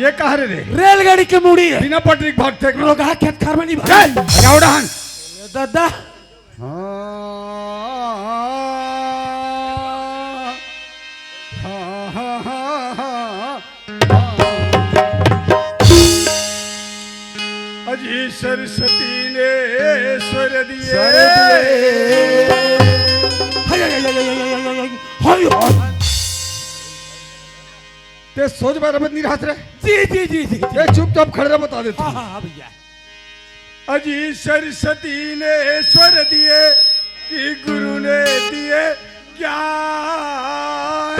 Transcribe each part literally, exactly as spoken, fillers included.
ये कहा रे रे? रेलगाड़ी के मुड़ी है। बिना पटरी के भागथे का? रोगहा खेत खार में नहीं भाग। चल, जाओ डहन। दादा। हाँ, हाँ, हाँ, हाँ, हाँ। अजी सरस्वती ने स्वर दिए। स्वर दिए। हाय, हाय, हाय। ते सोच बराबर नहीं रहत रे। जी, जी, जी, जी, जी। ये चुपचाप खड़े रह, बता देता हाँ, हूँ। हाँ, हाँ, भैया। अजी सरस्वती ने स्वर दिए कि गुरु ने दिए ज्ञान।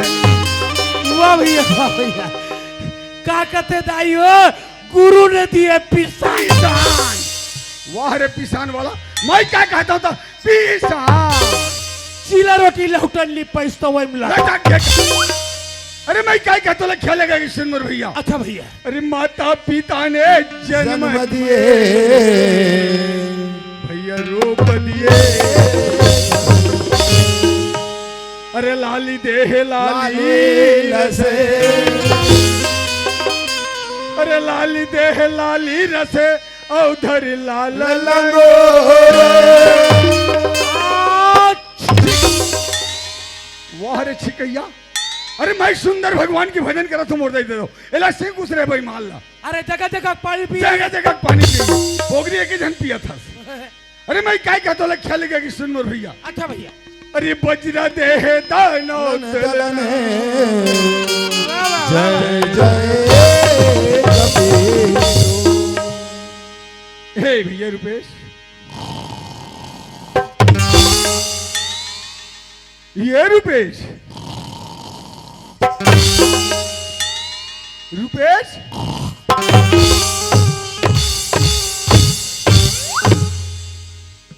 वाह भैया, वाह भैया। का कहते दाई हो, गुरु ने दिए पिसान। पिसान। वाह रे पिसान वाला, मैं क्या कहता हूँ तो पिसान। चीला रोटी लहुटन ली पैस तो वही मिला। लटक के। अरे मैं क्या कहता हूँ, खेलेगा किशन मोर भैया। अच्छा भैया। अरे माता पिता ने जन्म जन्म दिए। दिए। भैया रूप दिए। अरे लाली देह लाली लाली रसे। अरे लाली देह लाली रसे, औधर लाल लंगोरे। वाह रे छिकैया। अरे मैं सुंदर भगवान के भजन करत हूँ, मोर दाई दे दो। एला सिंह घुस रहे भाई, मार ला। अरे जगह जगह पानी पी। जगह जगह पानी पी। पोगरी एक ही जन पिया था। अरे मैं काय कहता हूँ, खेल गया कि सुन मोर भैया। अच्छा भैया। अरे बजरा दे है दानो दलन दलन। वाह, वाह, वाह। जय जय कबीर। हे भैया रुपेश, ये रुपेश, रुपेश,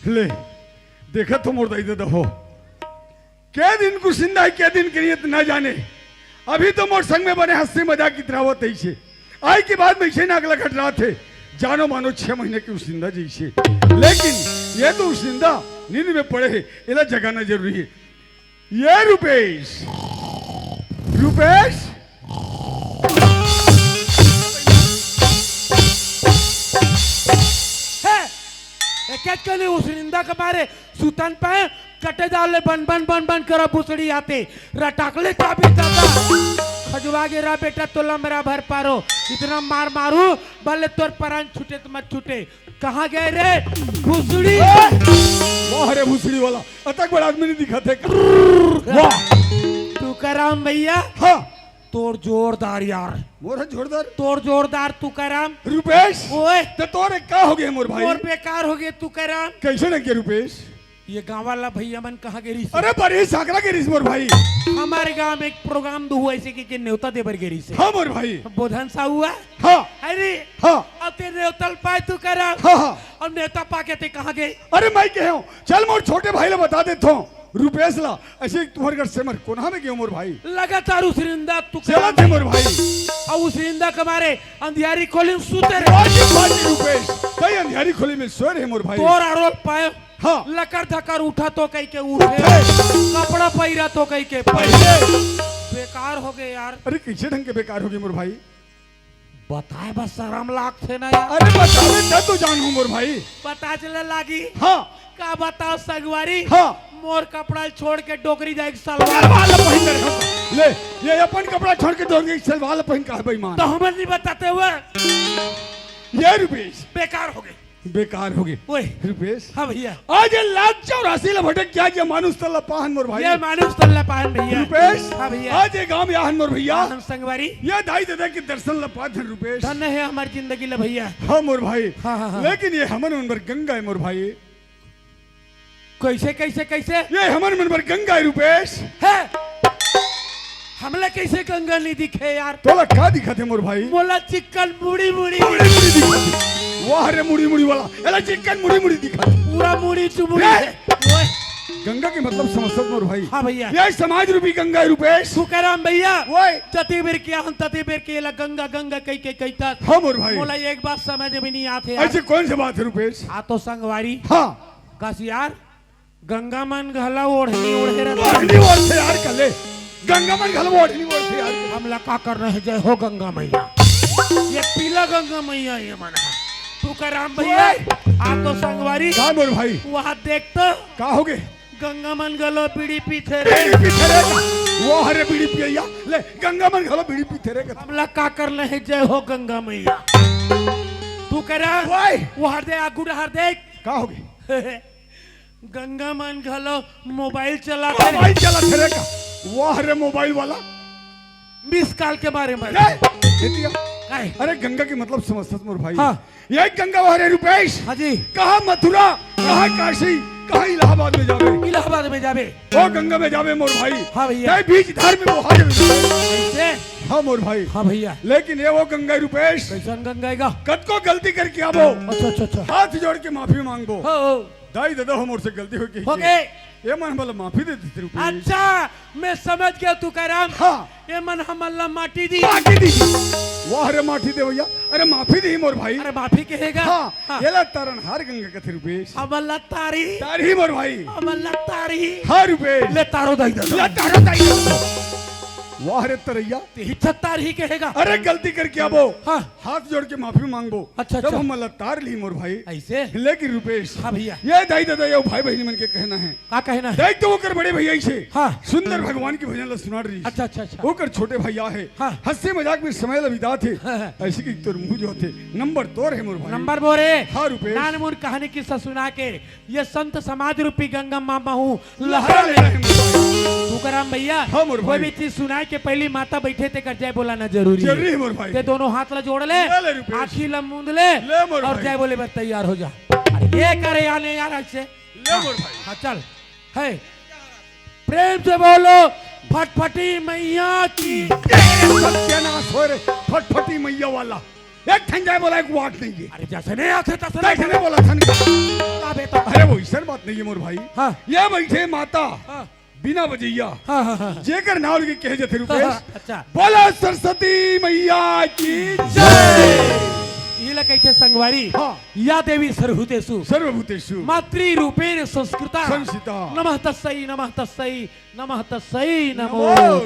ले, देखा तो मोर दाई ददा हो। के दिन कुसिंदा है, के दिन के नियत ना जाने। अभी तो मोर संग में बने हंसी मजाक इतरावत ऐसे। आई के बाद में इसे नाक लखट रहा थे। जानो मानो छह महीने के उसिंदा जैसे। लेकिन ये तो उसिंदा नींद में पड़े है, इला जगाना जरूरी है। ये रुपेश, रुपेश। हे, ए, क्या कहने उसिंदा के मारे सुतन पे कटे जाओ ले बन बन बन बन करो भुसड़ी आते। रटाकले चाबी दादा। खजुआ गे रा बेटा तोला मेरा भर पारो। इतना मार मारू, भले तोर परान छूटे तो मत छूटे। कहाँ गए रे भुसड़ी? वाह रे भुसड़ी वाला, अतक बड़ा आदमी नहीं दिखा थे। वाह। तुकाराम भैया। हाँ। तोर जोरदार यार। मोर जोरदार? तोर जोरदार तुकाराम। रुपेश। ओए। तो तोर का हो गया मोर भाई? मोर बेकार हो गया तुकाराम। कैसे न के रुपेश? ये गांव वाला भैया मन कहाँ गे रिहिस? अरे बड़ी साकरा गे रिहिस मोर भाई। हमारे गांव में एक प्रोग्राम दो हुआ, ऐसे के, के नेवता देबर गे रिहिस। हाँ मोर भाई। बोधन सा हुआ। हाँ। अरे। हाँ। अब ते नेवता ल पाए तुकाराम। हाँ, हाँ। अब नेवता पाके ते कहाँ गे? अरे मैं कहे हूँ, चल मोर छोटे भाई ला बता देता हूँ, रुपेश ला, ऐसे तुम्हारे घर से मर कोना में गयो मोर भाई। लगातार उसिंदा तुकाराम चला थे मोर भाई। और उसिंदा के मारे अंधियारी खोली में सूते रहे। बाजी, बाजी रुपेश, भाई अंधियारी खोली में सोए रहे मोर भाई। तोर आरोल पाए। हाँ। लकर धकर उठा तो कही के उठे। उठे। कपड़ा पहिरा तो कही के पहिरे। पहिरे। बेकार हो गए यार। अरे कैसे ढंग के बेकार हो गए मोर भाई? बताए बस शर्म लागथे ना यार। अरे बतावे तब तो जानहूँ मोर भाई। पता चले लागी। हाँ। का बताओ संगवारी? हाँ। मोर कपड़ा छोड़ के डोकरी जाए सलवार। सलवार ला पहिन कर हम। ले, ये अपन कपड़ा छोड़ के डोकरी सलवार ला पहिन का है बेईमान? तो हमन नहीं बताते हुए। ये रुपेश। बेकार हो गए। बेकार हो गए। ओए। रुपेश। हाँ भैया। आज ये लाख चौरासी ला भटक क्या ये मानुष तन ला पाहन मोर भाई? ये मानुष तन ला पाहन भैया। रुपेश। हाँ भैया। आज ये गांव में आहन मोर भैया। आनंद संगवारी। ये दाई ददा के दर्शन ला पाहन रुपेश। धन्य है हमारी जिंदगी ला भैया। हाँ मोर भाई। हाँ, हाँ, हाँ। लेकिन ये हमन उन पर गंगा है मोर भाई। कैसे, कैसे, कैसे? ये हमन मन बर गंगा है रुपेश। है? हमला कैसे गंगा नहीं दिखे यार? तोला का दिखत है मोर भाई? मोला चिक्कन मुड़ी मुड़ी। मुड़ी मुड़ी दिखत है। वाह रे मुड़ी मुड़ी वाला। एला चिक्कन मुड़ी मुड़ी दिखत है। पूरा मुड़ी चुमुड़ी ए! है। ओए। गंगा के मतलब समझत मोर भाई। हाँ भैया। ये समाज रूपी गंगा है रुपेश। तुकाराम भैया। ओए। जती बेर के आहन तती बेर के एला गंगा गंगा कह के कहता। हाँ मोर भाई। मोला एक बात समझ में नहीं आते यार। ऐसे कौन सी बात है रुपेश? आ तो संगवारी। हाँ। कस यार, गंगा मन घला ओढ़नी ओढ़े रहथे। ओढ़नी ओढ़थे यार कले। गंगा मन घला ओढ़नी ओढ़थे यार। हमला का करना है, जय हो गंगा मैया। ये पीला गंगा मैया ये मन ह। तुकाराम भैया, ओए! आ तो संगवारी। का मोर भाई? वहाँ देख तो। का होगे? गंगा मन घलो बीड़ी पीथे रे। बीड़ी पीथे रे। वाह रे बीड़ी पियैया। ले, गंगा मन घलो बीड़ी पीथे रे। हमला का करना हे, जय हो गंगा मैया। तुकाराम, ओए! वहाँ दे, आगू डहर देख। का होगे? गंगा मन घलो मोबाइल चलाथे रे। मोबाइल चलाथे रे का? वाह रे मोबाइल वाला। मिस कॉल के बारे में। ए, ए दिया। काहे? अरे गंगा के मतलब समझथस मोर भाई। हाँ। ये गंगा वाह रे रुपेश। हाँ जी। कहाँ मथुरा, कहाँ काशी, कहाँ इलाहाबाद में जाबे। इलाहाबाद में जाबे। ओ गंगा में जाबे मोर भाई। हाँ भैया। तैं बीच धार में बोहा जाबे। कैसे? हाँ मोर भाई। हाँ भैया। लेकिन ये वो गंगा रुपेश। कैसन गंगा हे गा? कतको गलती करके आबो। अच्छा, अच्छा, अच्छा। हाथ जोड़ के माफी मांगबो। हो, हो। दाई ददा हो, मोर से गलती हो गई। हो गए। ये मन हमला माफी दे देते रुपेश। अच्छा, मैं समझ गया तुकाराम। हाँ। ये मन हमला माटी दी। माटी दी। वाह रे माटी दे भैया। अरे माफी दी मोर भाई। अरे माफी कहे गा? हाँ। हाँ। ये ला तारनहार गंगा कथे रुपेश। हमला तारी। तारी मोर भाई। हमला तारी। हाँ रुपेश। ले तारो दाई ददा। ले तारो दाई ददा। वाह रे तरैया। ते ही छत्तार ही कहे गा। अरे गलती करके आबो। हाँ। हाथ जोड़ के माफी मांगबो। अच्छा, तब अच्छा। हमला तार ली मोर भाई। ऐसे? लेकिन रुपेश, हाँ भैया। ये दाई ददा, ये भाई बहिनी मन के कहना हे। का कहना हे? देख तो ओकर बड़े भैया इसे हाँ। सुंदर भगवान के भजन ला सुनात रहिस। अच्छा, अच्छा, अच्छा। ओकर छोटे भैया हे। हाँ। हंसी मजाक में समय ला बिताथे। हाँ, हाँ। ऐसे कि तोर मुंह जो होथे, नंबर तोर हे मोर भाई। नंबर मोर हे। हाँ रुपेश। नान मुन कहानी किस्सा सुना के ये संत समाज रूपी गंगा माँ महूँ लहरा ले रहे हैं। तुकाराम भैया, हाँ, मोर कोई भाई। भी चीज सुनाए के पहली माता बैठे तेकर जय बोलाना जरूरी हे। जरूरी हे, मोर भाई। ते दोनों हाथ ला जोड़ ले, ले, ले, रुपेश। आँखी ला मूंद ले, ले, मोर और भाई। जय बोले बर तैयार हो जा। अरे ये करे आने यार, ऐसे। ले, मोर भाई। हाँ, चल। हे, प्रेम से बोलो, फटफटी मैया की। ए, सत्यानाश हो रे, फटफटी मैया वाला। एक ठन जय बोला, एक वाट नहीं हे। अरे जैसे नहीं आथे तैसे नहीं। तैसे नहीं बोला था नहीं। अबे तो अरे वो ऐसन बात नहीं हे मोर भाई। हाँ। ये बैठे माता हाँ। बिना बजैया। हाँ, हाँ, हाँ। जेकर नाव लेके कहे जाथे रुपेश। हाँ, हाँ, अच्छा। बोला सरस्वती मैया की जय। ये ला कहिथे संगवारी। हाँ। या देवी सर्वभूतेषु। सर्वभूतेषु। मातृ रूपेण संस्कृता। संस्थिता। नमः तस्सै, नमः तस्सै, नमः तस्सै नमो नमो।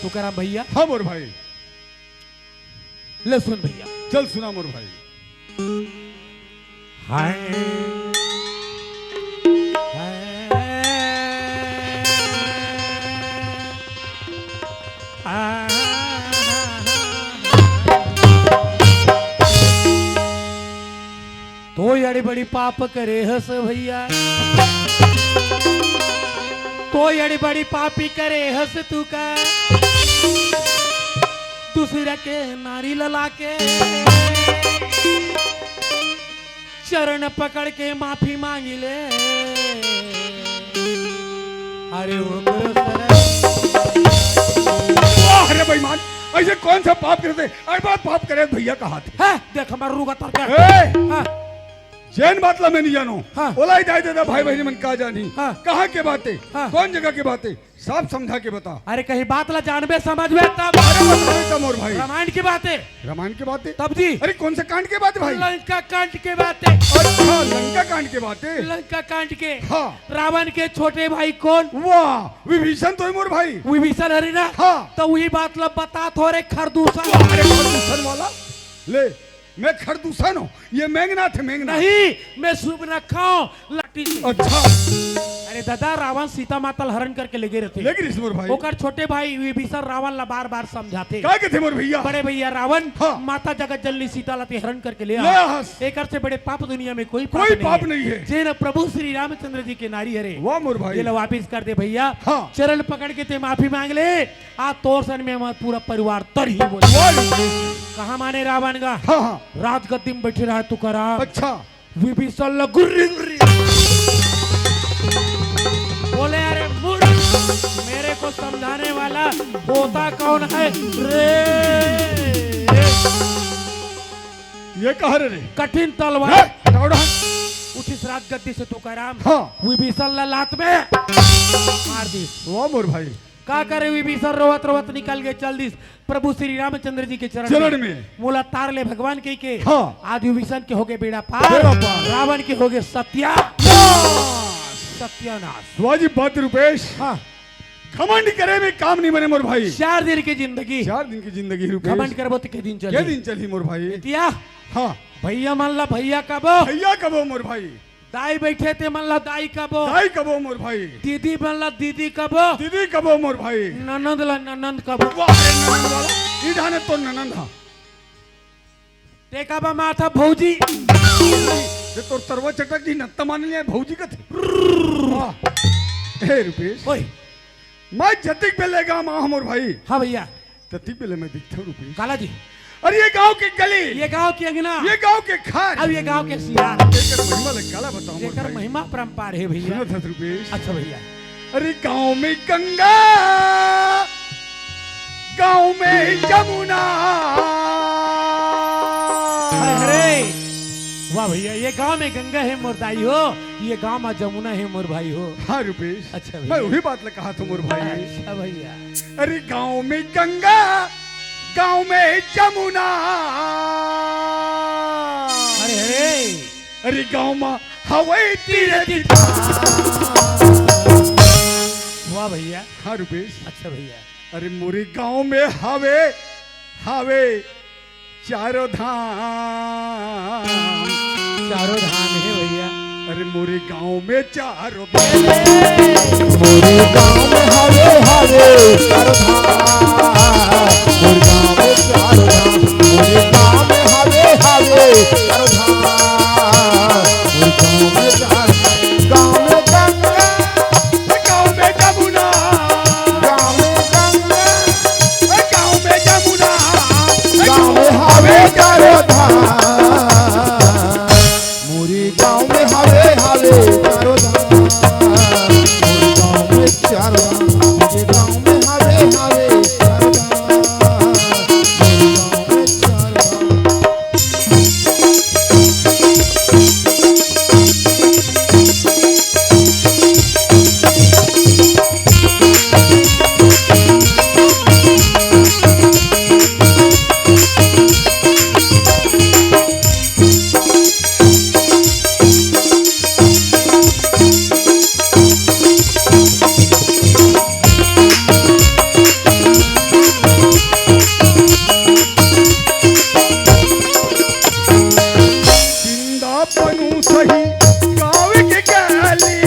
तुकाराम भैया। हाँ मोर भाई। ले सुन भैया। चल सुना मोर भाई। हाय। हाय। आ। तो अड़ी बड़ी पाप करे हस भैया, तो अड़ी बड़ी पापी करे हस तू का, दूसरा के नारी लला के चरण पकड़ के माफी मांगी ले। अरे ओकरो सरन। वाह रे बेईमान, ऐसे कौन सा पाप करथे? अरे बात पाप करे भैया कहा थे। हैं? देख हमार रुगा तर का। ए! हाँ। जेन बात ला मैं नहीं जानों। हाँ। ओला ही दाई ददा भाई बहिनी मन का जानी। हाँ। कहाँ के बाते? हाँ। कौन जगह के बाते? साफ समझा के बता। अरे कहीं बात ला जानबे समझबे तब। अरे बतावे त मोर भाई। रामायण के बाते। रामायण के बाते? तब जी। अरे कौन से कांड के बाते भाई? लंका कांड के बाते। अच्छा, लंका कांड के बाते। लंका कांड के। हाँ। रावण के छोटे भाई कौन? वाह, विभीषण तो हे मोर भाई। विभीषण हरे ना? हाँ। त वही बात ला बता थोरे खरदूषण। वाह, अरे खरदूषण वाला। ले, मैं खरदूषण हूँ, ये मेघनाथ है, मेघनाथ। नहीं, मैं सुर्पनखा हूँ, लाठी से। अच्छा। अरे दादा, रावण सीता माता ला हरण करके ले गे रथे। ले गे रथे मोर भाई। ओकर छोटे भाई विभीषण रावण ला बार-बार समझाथे। का कथे मोर भैया? बड़े भैया रावण, हाँ। माता जगत जननी सीता ला ते हरण करके ले ले आ। हस। एकर से बड़े पाप दुनिया में कोई पाप कोई नहीं पाप है। नहीं है। जेन प्रभु श्री रामचंद्र जी के नारी हरे। वाह मोर भाई। ये ला वापिस कर दे भैया। हाँ। चरण पकड़ के ते माफी मांग ले। आज तोर सन में हमार पूरा परिवार तरही बोले। वाह। कहाँ माने रावण गा? हाँ, हाँ। राजगद्दी में बैठे रहा तुकाराम। अच्छा। विभीषण ला गुर्री गुर्री। बोले, "अरे मूर्ख, मेरे को समझाने वाला होता कौन है रे?" ये कहा रे? कठिन तलवार। हे, हटाओ ना। उठिस राजगद्दी से तुकाराम। हाँ। विभीषण ला लात में मार दिस। वाह मोर भाई। का करे विभीषण रोवत रोवत निकल गे, चल दिस प्रभु श्री रामचंद्र जी के चरण चरण में। में। मोला तार ले भगवान कहि के। हाँ। आज विभीषण के होगे बेड़ा पार। बेड़ा पार। रावण के होगे सत्या। नाश। सत्यानाश। वाह जी बात रुपेश। हाँ। घमंड करे में काम नहीं बने मोर भाई। चार दिन की जिंदगी। चार दिन की जिंदगी रुपेश। घमंड करबो त के दिन चलही? के दिन चलही मोर भाई? एतिया। हाँ। भैया मन ला भैया कबो। भैया कबो मोर भाई। दाई बैठे ते मन ला दाई कबो। दाई कबो मोर भाई। दीदी मन ला दीदी कबो। दीदी कबो मोर भाई। ननंद ला ननंद कबो। वाह रे ननंद वाला। ई ढाने तो ननंद हा। ते कबो माथा भौजी। ये तोर तरवा चटक जी नत्ता मान लिया भौजी कथे। वाह। हे रुपेश। ओए। मैं जतिक बेले गाँव मा हूँ मोर भाई। हाँ भैया। ततिक बेले मैं दिखथव रुपेश। काला जी। अरे ये गांव के गली। ये गांव के अंगना। ये गांव के घर। अब ये गांव के सियार। एकर महिमा ला काला बताओ मोर एकर भाई। महिमा परंपार हे भैया। सुनत हस रुपेश। अच्छा भैया। अरे गांव में गंगा, गांव में जमुना। अरे, अरे। वाह भैया, ये गांव में गंगा हे मोर दाई हो, ये गांव में जमुना हे मोर भाई हो। हाँ रुपेश। अच्छा मैं भैया। वही बात ला कहा था मोर भाई। अच्छा भैया। अरे गांव में गंगा, गांव में जमुना। अरे, अरे। अरे गांव मा हवई तीरथ धाम। वाह भैया। हाँ रुपेश। अच्छा भैया। अरे मोरे गांव में हवे, हवे चारों धाम। चारों धाम हे भैया। अरे मोरे गांव में चारों धाम। मोरे गांव में हवे हवे चारों धाम। मोरे गांव में चारों धाम। मोरे गांव में हवे हवे चारों धाम। मोरे गांव में चारों, गांव में गंगा, गांव में जमुना। गांव में गंगा, गांव में जमुना। गांव में हवे चारों धाम। मोरे गांव में हवे हवे चारों धाम। मोरे गांव में चारों धाम। मोरे गांव में हवे हवे चारों धाम। मोरे गांव में चारों धाम। बिंदा पनु सही गावे के गाली,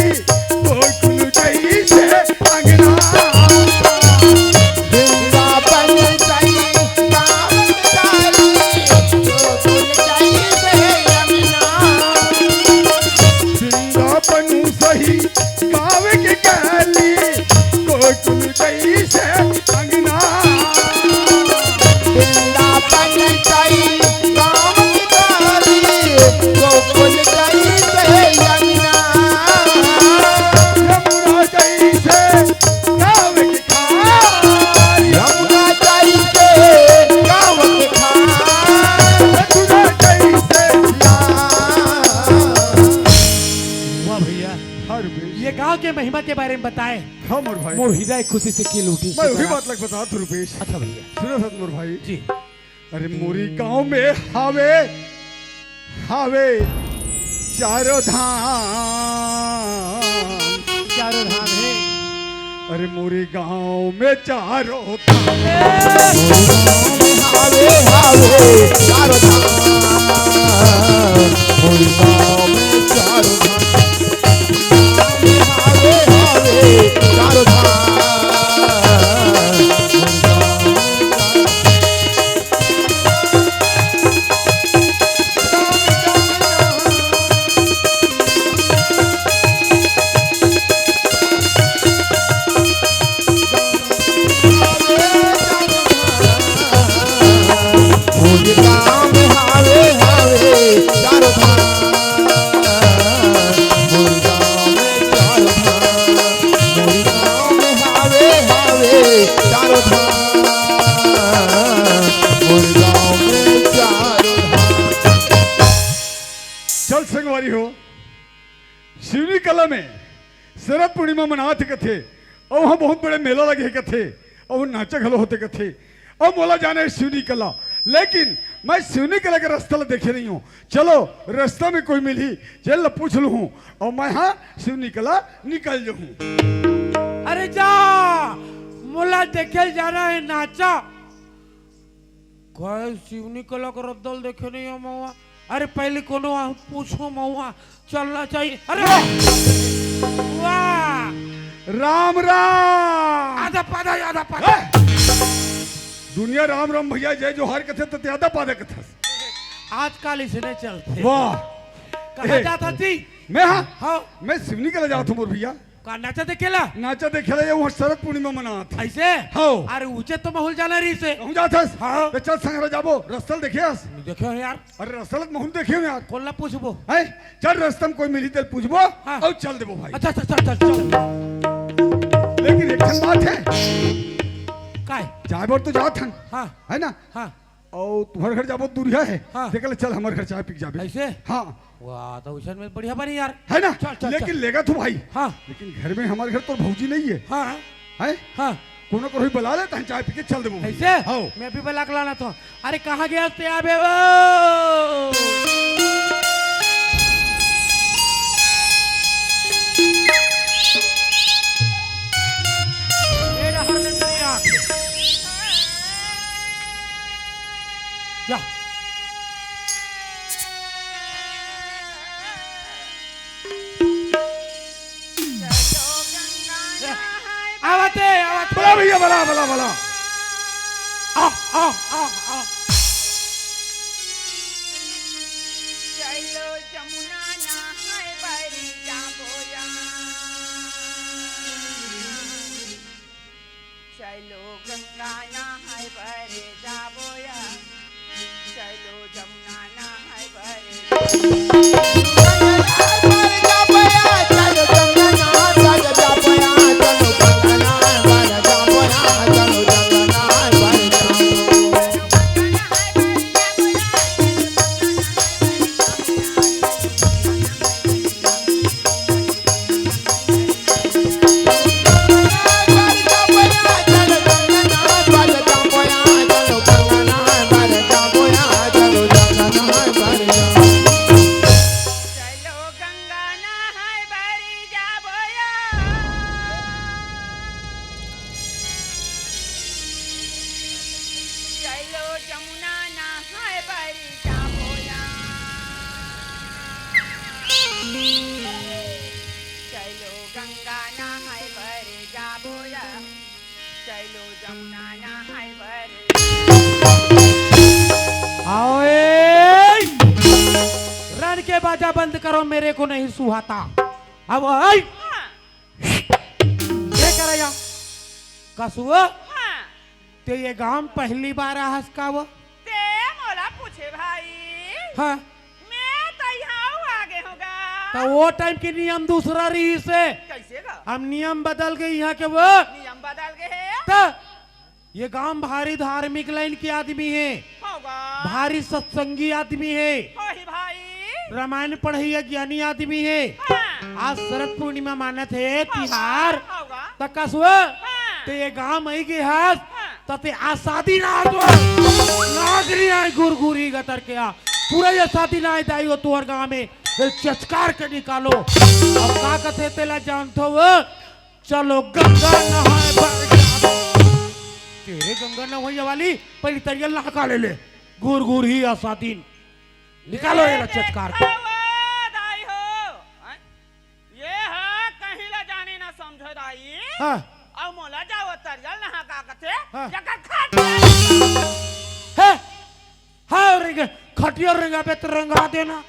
गोकुल जैसे अंगना। बिंदा पनु सही गावे के गाली, गोकुल जैसे अंगना। बिंदा पनु सही गावे के गाली, गोकुल जैसे अंगना। बिंदा पनु सही गावे के गाली, गोकुल जैसे अंगना। यमुना जैसे गावे के खारी। यमुना जैसे गावे के खारी। यमुना जैसे प्यार। वाह भैया। हाँ रुपेश। ये गांव के महिमा के बारे में बताए। हाँ मोर भाई। मोर हृदय खुशी से खिल उठी। मैं वही बात ला बतात हूँ रुपेश। अच्छा भैया। सुनत हस मोर भाई। जी। अरे मोरे गांव में हावे, हावे चारों धाम। चारों धाम हे। अरे मोरे गांव में चारों धाम। मोरे गांव में हावे, हावे चारों धाम। मोरे गांव में चारों धाम। हावे, हावे चारों धाम। मोर गाँव में हावे, हावे चारों धाम। मोर गाँव में चारों धाम। मोर गाँव में हावे, हावे चारों धाम। मोर गाँव में चारों धाम। चल संगवारी हो, सिवनी कला में शरद पूर्णिमा मनात कथे, अउ वहाँ बहुत बड़े मेला लगे कथे, अउ नाचा घलो होथे कथे। अब मोला जाना हे सिवनी कला, लेकिन मैं सिवनी कला के रस्ता ला देखे नहीं हूँ। चलो, रस्ता में कोई मिलही, जेन ला पूछ लूँ, अउ मैं हाँ सिवनी कला निकल जाहूँ। अरे जा, मोला देखे जाना हे नाचा। काय सिवनी कला के रद्दा ल देखे नइ हंव मउआ। अरे पहली कोनो आ पूछो मउआ, चलना चाहिए। अरे वाह। राम राम। आधा पाधा, आधा पाधा। ए! दुनिया राम राम भैया, जय जोहार कथे त ते आधा पाधा कथस। आजकल इसने चलथे। वाह। कहाँ ए, जात हस जी? मैं हाँ? हाँ। मैं सिवनी कला जात हंव मोर भैया। का नाचा देखेला? नाचा देखेला, ये उहाँ शरद पूर्णिमा मनात हे। अइसे? हाँ। अरे उचित तो महूं ल जाना रहिसे। कहूँ जात हस? हाँ। त चल संघरा जाबो, रस्ता ल देखे हस? नइ देखे हंव यार। अरे रस्ता ल त महूं ल नइ देखे हंव यार। कोन ला पूछबो? हैं? चल रस्ता म कोई मिलही तेला पूछबो हाँ। अउ चल देबो भाई। अच्छा, अच्छा, चल, चल, चल। लेकिन एक ठन बात हे। काय? जाए बर तो जात हन। हाँ। हे ना? हाँ। अउ तुंहर घर जाबो त दूरिहा हे, हाँ। तेकर ले चल हमर घर चाय पी के जाबे। अइसे? हाँ। वाह, त अइसन में बढ़िया बनी यार। हे ना? चल, चल, लेकिन चल। लेगत हंव भाई। हाँ। लेकिन घर में हमर घर तोर भौजी नइ हे। हाँ। हैं? हाँ। कोनो करा ल बला ले, तहन चाय पी के चल देबो भाई। अइसे? हाँ। मैं भी बला के लानत हंव। अरे कहाँ गेस ते आबे वो? ये रहा रे दुनिया। या। आवत हे, आवत हे। बला भैया, बला, बला, बला। आ, आ, आ, आ। चलो जमुना नहाए बर जाबो या। चलो गंगा नहाए बर जाबो या। चलो जमुना नहाए बर। चलो गंगा नहाए बर जाबो या। चलो जमुना नहाए बर जाबो या। चलो गंगा नहाए बर जाबो या। चलो जमुना नहाए बर। आओ ए! रण के बाजा बंद करो, मेरे को नहीं सुहाता। अब आई। हाँ। ये करे या? कसुआ? हाँ। ते ये गांव पहली बार आहस का वो? ते मोला पूछे भाई। हाँ। मैं तो यहाँ आगे होगा। त वो टाइम के नियम दूसरा रहिसे। कैसे गा? अब नियम बदल गे इहाँ के वो। नियम बदल गे हे। त ये गांव भारी धार्मिक लाइन के आदमी हे। होगा। भारी सत्संगी आदमी हे। होही भाई। रामायण पढ़इया ज्ञानी आदमी हे। हाँ। आज शरद पूर्णिमा मानत हे, होगा, तिहार। होगा। त कसुआ, हाँ। ते ये गांव अई गे हस, हाँ। त ते असादी ना हो तो। नागरी आय गुरगुरी गतर के आ। पूरा ये असादी ना आय दाई हो तोर गांव में। ये चचकार के निकालो। अब का कथे तेला जानथो वो? चलो गंगा नहाए बर जाबो। तेरे गंगा नहाए वाली, पहली तरिया नहा का ले ले। गुरगुरही असादी। निकालो ये चचकार के। देखो वो दाई हो। हैं? ये हा कहीं ला जाने ना समझो दाई। हाँ। अउ मोला जाओ तरिया नहा का कथे। हाँ। जकर खाट। है? हाँ, रेंगे, खटिया रेंगाबे त रेंगा देना।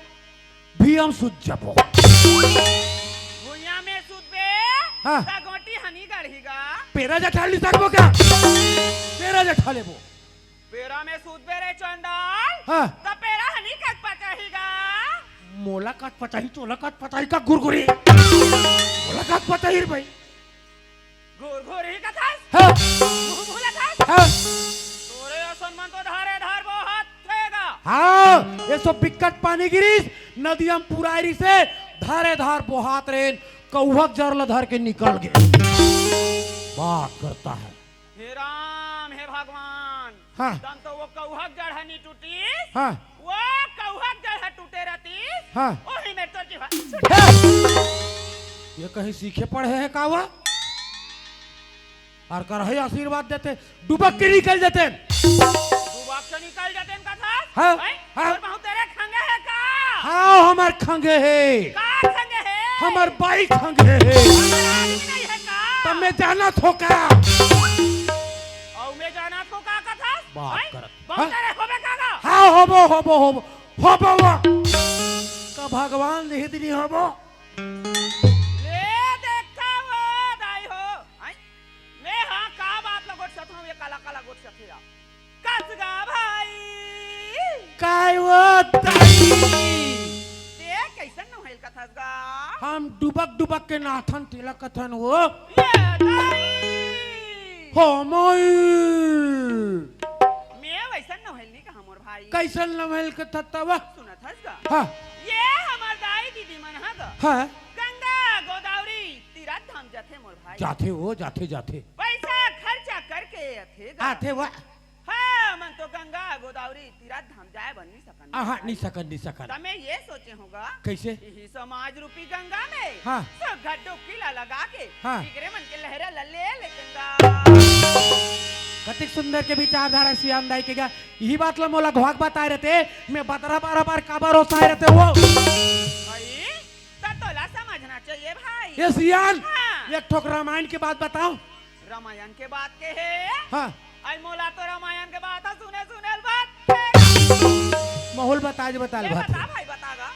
भी हम सुत जाबो। भुइयां में सुतबे, हाँ। त गोटी हनी गड़ही गा। पेरा जठा ली सकबो का? पेरा जठा लेबो। पेरा में सुतबे रे चंडाल, हाँ। त पेरा हनी कत पचाही गा। मोला कत पचाही, तोला कत पचाही का गुरगुरी? मोला कत पचाही रे भाई? घुरघुरही कथस? हाँ। मुंह फुलाथस? हाँ। तोरे असन मन तो धारे धार बोहात हे गा। हाँ, ये सब बिकट पानी गिरिस, नदिया म पुराय रिसे, धारे धार बोहात रेन, कौहक जर ल धर के निकल गे। बात करता है। हे राम, हे भगवान। हाँ। तन तो वो कौहक जड़ ह नी टूटिस। हाँ। वो कौहक जड़ ह टूटे रहतिस। हाँ। ओही में तोर जीवा छूट हे! ये कहीं सीखे पढ़े हे का वो? अउ करही आशीर्वाद देते, डुबक के निकल देते। डुबक के निकल देते कथस? हाँ, हैं? हाँ। तोर बहुत तेरे खंगे हे का? हाँ, हमर खंगे हे। का खंगे हे? हमर बाई खंगे हे। हमर आदमी नहीं हे का? तब मैं जानत हों का? अउ मैं जानत हों का कथस? बात हैं? करत। बहुत हाँ? तेरे होबे का गा? हाँ, होबो, होबो, होबो, होबो वो। का भगवान लिख दिनी होबो? ले देखा वो दाई हो। हैं? मैं हाँ का बात ल गोठियाथों, ये काला काला गोठियाथे गा। कस गा भाई। काय वो दाई? ते कइसन नोहइल कथस गा? हम डुबक डुबक के नाथन तेला कथन वो। ये दाई। हो मोई। मैं वइसन नोहइल नहीं कहा मोर भाई। कइसन नोहइल कथस तब? सुनत हस गा? हाँ। ये हमर दाई दीदी मन ह गा। हाँ। गंगा गोदावरी तीरथ धाम जाथे मोर भाई। जाथे वो, जाथे, जाथे। पैसा खर्चा करके आथे गा। आथे वो। हाँ, मन तो गंगा गोदावरी तीरथ धाम जाए बर नहीं सकन। आहा, नहीं सकन, नहीं सकन। त मैं ये सोचे हों गा। कइसे? इही समाज रूपी गंगा में हाँ। सुघर डुबकी ला लगा के हाँ। इकरे मन के लहरा ला ले लेतेन गा। कतिक सुंदर के विचारधारा सियान दाई के गा। इही बात ला मोला घोख बताए रहते, मैं बदरा बारा बार काबर ओसाए रहते वो। भाई, त तोला समझना चाहिए भाई। ये सियान, हाँ। एक ठोक रामायण के बात बताओ। रामायण के बात के हे? हाँ। आई मोला तो रामायण के बात ह, सुने सुने ल बात हे। माहौल बता, आज बता ले ये बात बता हे। भाई, बता गा।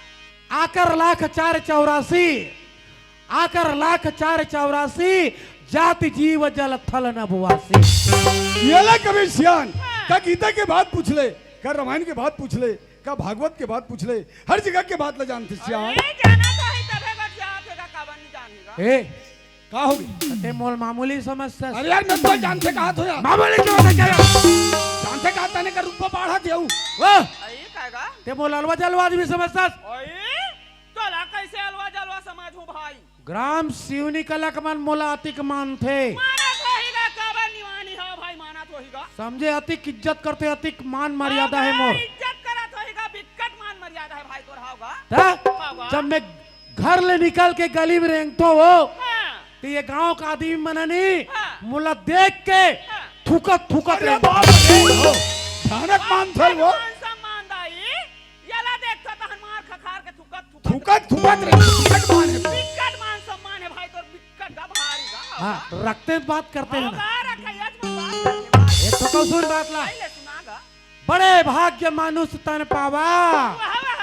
आकर लाख चार चौरासी, आकर लाख चार चौरासी, जाति जीव जल थल नभवासी। ये ले कभी सियान, हाँ। का गीता के बात पूछ ले, का रामायण के बात पूछ ले, का भागवत के बात पूछ ले, हर जगह के बात ला जानथे सियान। अरे, जाना तो हे, तभे बर जात हे, का काबर नहीं जान हे गा? ए, का होगे? ते मोल मामूली समझथस। अरे यार, मैं तो जानथे कहाथों यार। मामूली समझथस का? जानथे कहाथों, तने का रुतबा बाढ़ा देऊ। वाह! अई, काय गा? ते मोल अलवा जलवा आदमी समझथस। अई, तोला कइसे अलवा जलवा समझहूं भाई? ग्राम सिवनी के लकमन मोला अतिक मानथे। मानत होही गा, काबर निवानी हो भाई, मानत होही गा। समझे, अतिक इज्जत करथे, अतिक मान मर्यादा हे मोर। इज्जत करत होही गा, बिकट मान मर्यादा हे भाई तोर, हाव गा? त? हाव गा? जब मैं घर ले निकल के गली में रेंगथों वो, हाँ। त ये गांव का आदमी मन ह नी, हाँ। मोला देख के हाँ। थुकत, थुकत अरे रेंगथे। बाप रे, हो। भयानक मान थल वो। मान सम्मान दाई, येला देखथों तहन मार खखार के थुकत, थुकत। थुकत, थुकत रे, बिकट मान हे। बिकट मान सम्मान हे भाई तोर, बिकट गा भारी गा। हाँ, रखते हैं बात करते हैं ना। गा, रखे, आज मैं बात करते हैं। एक तो कहूँ सुन बात ला। पहले सुना गा। बड़े भाग्य मानुष तन पावा। वाह, वाह।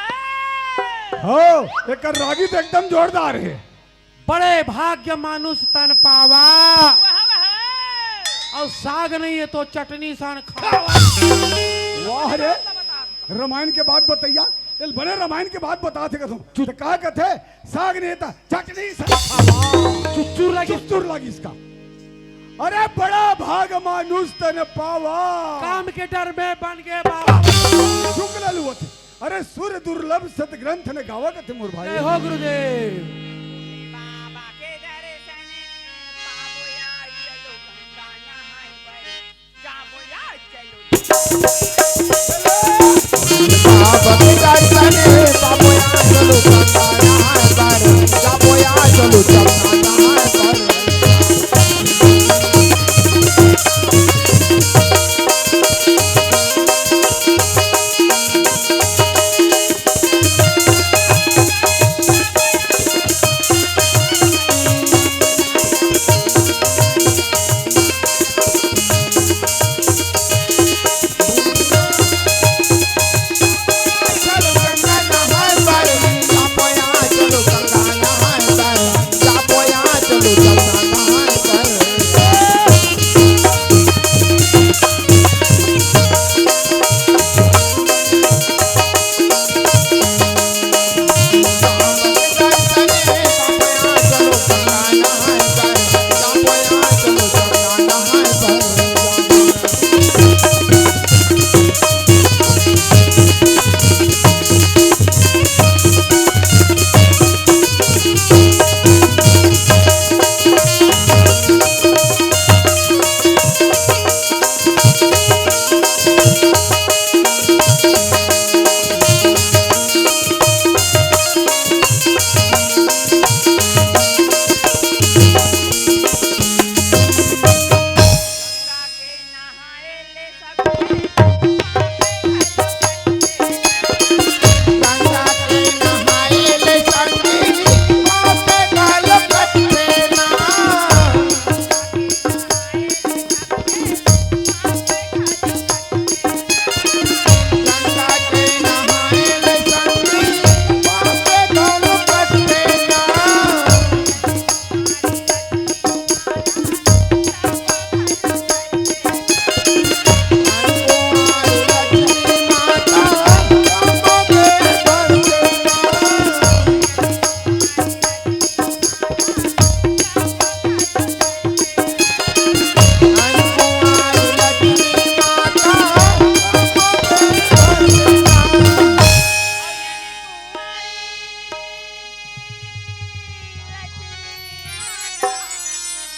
हो, एकर रागी तो एकदम जोरदार हे। बड़े भाग्य मानुष तन पावा। वाह, वाह। अउ साग नहीं हे तो चटनी सान खावा। वाह रे, रामायण के बात बतइया, एल बड़े रामायण के बात बताथे कथों। त का कथे, साग नहीं हे त चटनी सान खावा। चुच्चुर लागिस। चुच्चुर लागिस का। अरे बड़ा भाग मानुष तन पावा। काम के डर में बन गे बाबा। शुक्ल लुवत। अरे सुर दुर्लभ सत ग्रंथ न गावा कथे मोर भाई। जय हो गुरुदेव। बाबा के दर्शन पाबो यार, ये लोग गाना है पर जाबो यार, चलो। बाबा के दर्शन पाबो यार, चलो गंगा नहाए पर, जाबो यार, चलो गंगा नहाए पर।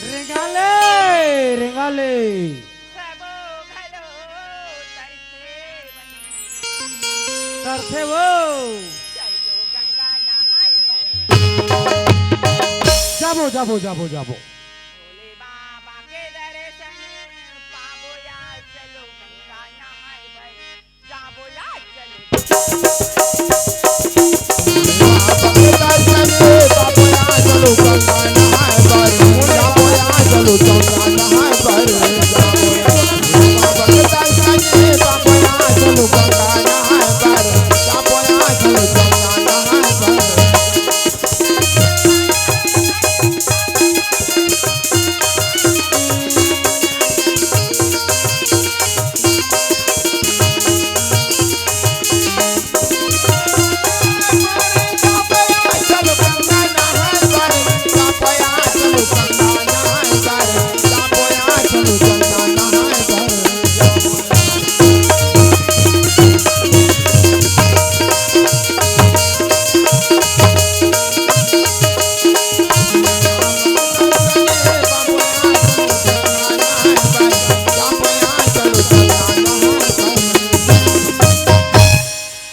रेंगा ले, रेंगा ले। सबो घलो तरथे बहिनी। तरथे वो। चलो गंगा नहाए बर। जाबो, जाबो, जाबो, जाबो। भोले बाबा के दर्शन पाबो या, चलो गंगा नहाए बर। जाबो या, चलो। बाबा के दर्शन, बाबा या, चलो गंगा नहाए बर। बाबा या, चलो गंगा नहाए